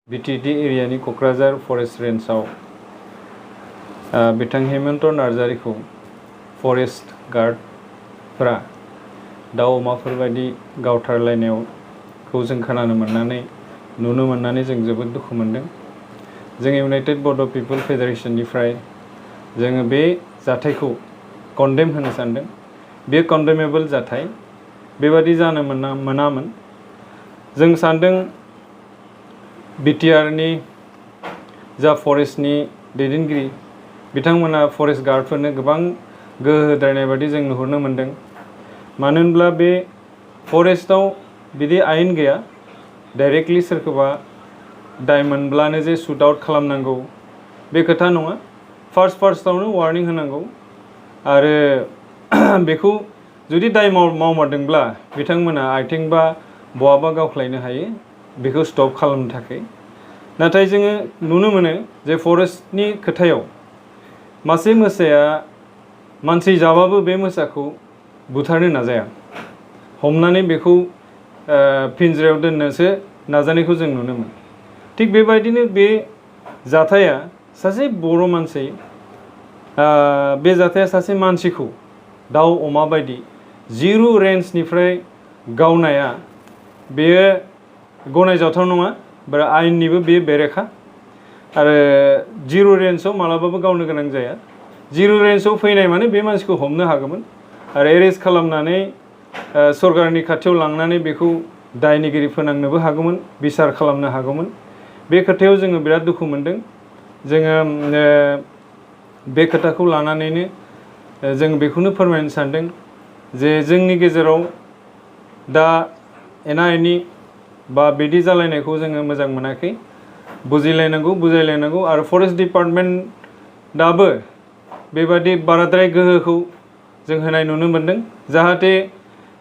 BTAD एरियानि Kokrajhar forest रेन्जआव बिथां Hemant नार्जारिखौ forest गार्डफोरा दाउ अमाफोरबायदि गावथारलायनायखौ जों खोनानो मोननानै नुनो मोननानै जों जोबोद दुखु मोनदों। जों इउनाइटेड बड' पिपल फेडारेशननिफ्राय जोङो बे जाथायखौ कन्डेम होनो सानदों। बे कन्डेमेबल जाथाय, बेबादि जानो मोनामोन। जों सानदों बिटिआरनि जा फरेस्टनि दैदेनगिरि बिथांमोना फरेस्ट गार्डफोरनो गोबां गोहो होद्रायनाय बायदि जों नुहुरनो मोनदों। मानो होनब्ला बे फरेस्टआव बिदि आयेन गैया डाइरेक्टलि सोरखौबा दाय मोनब्लानो जे सुट आउट खालामनांगौ बे खोथा नङा। फार्स्टआवनो वार्निं होनांगौ आरो बेखौ जुदि दाय मावमारदोंब्ला बिथांमोना आथिं बा बहाबा गावख्लायनो हायो बेखौ स्टप खालामनो थाखाय। नाथाय जोङो नुनो मोनो जे फरेस्टनि खोथायाव मासे मोसाया मानसि जाबाबो बे मोसाखौ बुथारनो नाजाया, हमनानै बेखौ पिन्जरायाव दोननोसो नाजानायखौ जों नुनो मोनो। थिग बेबायदिनो बे जाथाया सासे बर' मानसि, बे जाथाया सासे मानसिखौ दाउ अमा बायदि जिर' रेन्जनिफ्राय गावनाया बेयो गनायजाथाव नङा, बा आयेननिबो बे बेरेखा। आरो जिर' रेन्जआव मालाबाबो गावनो गोनां जाया। जिर' रेन्जआव फैनाय माने बे मानसिखौ हमनो हागौमोन आरो एरेस्ट खालामनानै सरकारनि खाथियाव लांनानै बेखौ दायनिगिरि फोनांनोबो हागौमोन, बिसार खालामनो हागौमोन। बे खोथायाव जोङो बिराद दुखु मोनदों। जोङो बे खोथाखौ लानानैनो जों बेखौनो फोरमायनो सानदों जे जोंनि गेजेराव दा एना एनि बा बिदि जालायनायखौ जोङो मोजां मोनाखै। बुजायलायनांगौ आरो फरेस्ट डिपार्टमेन्टआबो बेबादि बाराद्राय गोहोखौ जों होनाय नुनो मोनदों, जाहाथे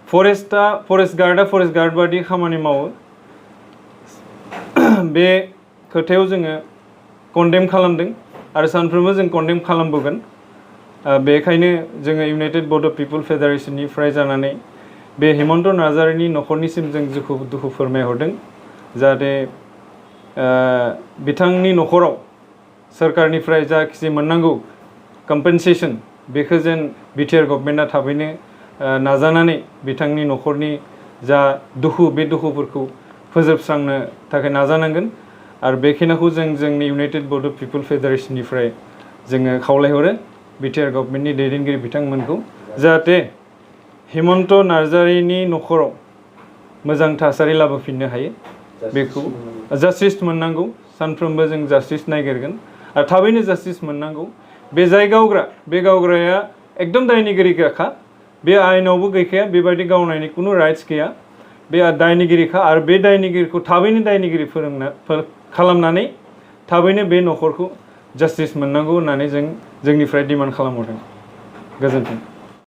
फरेस्ट गार्डआ फरेस्ट गार्ड बादि खामानि मावो। बे खोथायाव जोङो कन्डेम खालामदों आरो सानफ्रोमबो जों कन्डेम खालामबोगोन। बेखायनो जोङो इउनाइटेड बड' पिपल फेडारेशननिफ्राय जानानै बे हेमन्त नार्जारिनि न'खरनिसिम जों दुखु फोरमायहरदों, जाहाथे बिथांनि न'खराव सोरखारनिफ्राय जाखिनि मोननांगौ कम्पेनसेसन बेखौ जेन बिटिआर गभर्नमेन्टआ थाबैनो नाजानानै बिथांनि न'खरनि जा दुखु बे दुखुफोरखौ फोजोबस्रांनो थाखाय नाजानांगोन। आरो बेखिनिखौ जों जोंनि इउनाइटेड बड' पिपल फेडारेशननिफ्राय जोङो खावलायहरो बिटिआर गभर्नमेन्टनि दैदेनगिरि बिथांमोनखौ, जाहाथे हेमन्त नार्जारिनि न'खराव मोजां थासारि लाबोफिननो हायो। बेखौ जास्टिस मोननांगौ। सानफ्रोमबो जों जास्टिस नागिरगोन आरो थाबैनो जास्टिस मोननांगौ। बे जाय गावग्रा, बे गावग्राया एकदम दायनिगिरिखा। बे आयेनावबो गैखाया, बेबायदि गावनायनि खुनु राइट्स गैया। बे दायनिगिरिखा आरो बे दायनिगिरिखौ थाबैनो दायनिगिरि खालामनानै थाबैनो बे न'खरखौ जास्टिस मोननांगौ होननानै जों जोंनिफ्राय डिमान्ड खालामहरदों। गोजोन्थों।